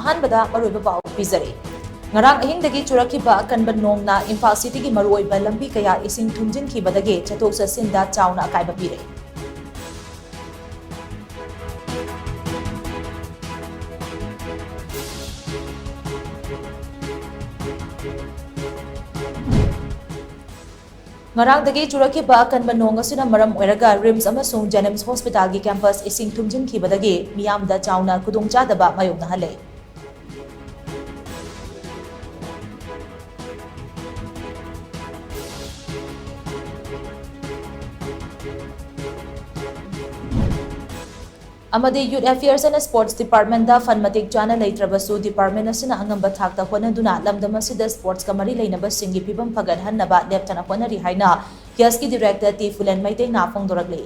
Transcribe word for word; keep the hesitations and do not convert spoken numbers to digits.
ꯑꯍꯥꯟꯕꯗ ꯃꯔꯨꯑꯣꯏꯕ ꯄꯥꯎ ꯄꯤꯖꯔꯤ꯫ ꯉꯔꯥꯡ ꯑꯍꯤꯡꯗꯒꯤ ꯆꯨꯔꯛꯈꯤꯕ ꯑꯀꯟꯕ ꯅꯣꯡꯅ ꯏꯝꯐꯥꯜ ꯁꯤꯇꯤꯒꯤ ꯃꯔꯨꯑꯣꯏꯕ ꯂꯝꯕꯤ ꯀꯌꯥ ꯏꯁꯤꯡ ꯊꯨꯝꯖꯤꯟꯈꯤꯕꯗꯒꯤ ꯆꯠꯊꯣꯛ ꯆꯠꯁꯤꯟꯗ ꯆꯥꯎꯅ ꯑꯀꯥꯏꯕ ꯄꯤꯔꯦ꯫ ꯉꯔꯥꯡꯗꯒꯤ ꯆꯨꯔꯛꯈꯤꯕ ꯑꯀꯟꯕ ꯅꯣꯡ ꯑꯁꯤꯅ ꯃꯔꯝ ꯑꯣꯏꯔꯒ ꯔꯤꯝꯁ ꯑꯃꯁꯨꯡ ꯖꯦꯅꯤꯝꯁ ꯍꯣꯁꯄꯤꯇꯥꯜꯒꯤ ꯀꯦꯝꯄꯁ ꯏꯁꯤꯡ ꯊꯨꯝꯖꯤꯟꯈꯤꯕꯗꯒꯤ ꯃꯤꯌꯥꯝꯗ ꯆꯥꯎꯅ ꯈꯨꯗꯣꯡꯆꯥꯗꯕ ꯃꯥꯌꯣꯛꯅꯍꯜꯂꯦ꯫ ꯑꯃꯗꯤ Youth Affairs and Sports Departmentꯗ fund ꯃꯇꯤꯛ ꯆꯥꯅ ꯂꯩꯇ꯭ꯔꯕꯁꯨ department ꯑꯁꯤꯅ ꯑꯉꯝꯕ ꯊꯥꯛꯇ ꯍꯣꯠꯅꯗꯨꯅ ꯂꯝꯗꯝ ꯑꯁꯤꯗ sportsꯀ ꯃꯔꯤ ꯂꯩꯅꯕꯁꯤꯡꯒꯤ ꯐꯤꯕꯝ ꯐꯒꯠꯍꯟꯅꯕ ꯂꯦꯞꯇꯅ ꯍꯣꯠꯅꯔꯤ ꯍꯥꯏꯅ ꯀꯦꯁꯀꯤ director ꯇꯤ ꯐꯨꯂꯦꯟ ꯃꯩꯇꯩꯅ ꯐꯣꯡꯗꯣꯔꯛꯂꯤ꯫